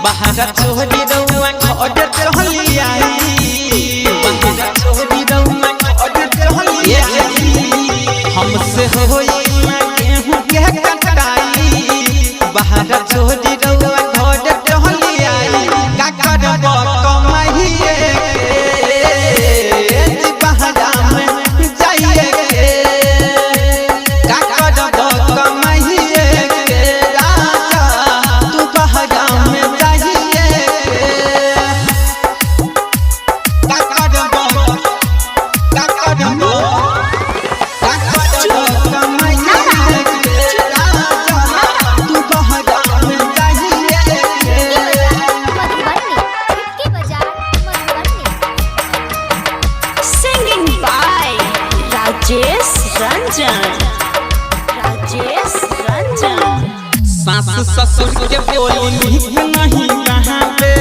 बाहर छोड़ी रउआ घर चली आई, बाहर छोड़ी रउआ घर चली आई। हमसे होई ना गेहूं के कटाई, बाहर छोड़ी रउआ घर चली आई। का करब कमाइए के, बाहर में जाइए के। का करब कमाइए के राजा, तू बाहर में जाइए के। का करब, का करब, का करब कमाइए के राजा, तू बाहर में जाइए के। मधुबनी, छुटकी बाजार, Madhubani. Singing by Rajesh Ranjan. Rajesh Ranjan. सास ससुर के बोली नीक नहीं कहावे,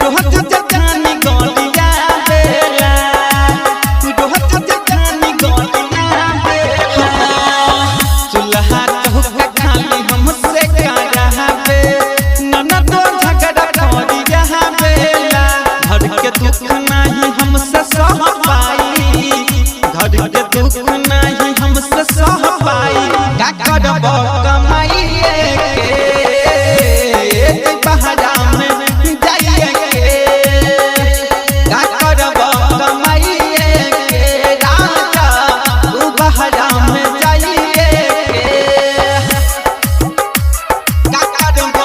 रोहत जठानी गलिया बेला, रोहत जठानी गलिया बेला। चूल्हा चौका खाली हमसे करावे, ननद झगड़ा करिया बेला। घर के दुख नहीं हमसे सह पाई, घर के दुख नहीं हमसे सह पाई। का करब कमाइए के, बाहर में जाइए के। का करब कमाइए के राजा, तू बाहर में जाइए के। का करब,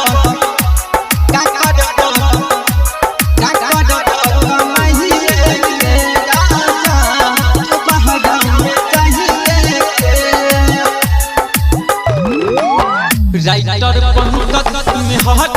का करब, का करब कमाइए के राजा, तू बाहर में जाइए के। राइटर पंकज में हट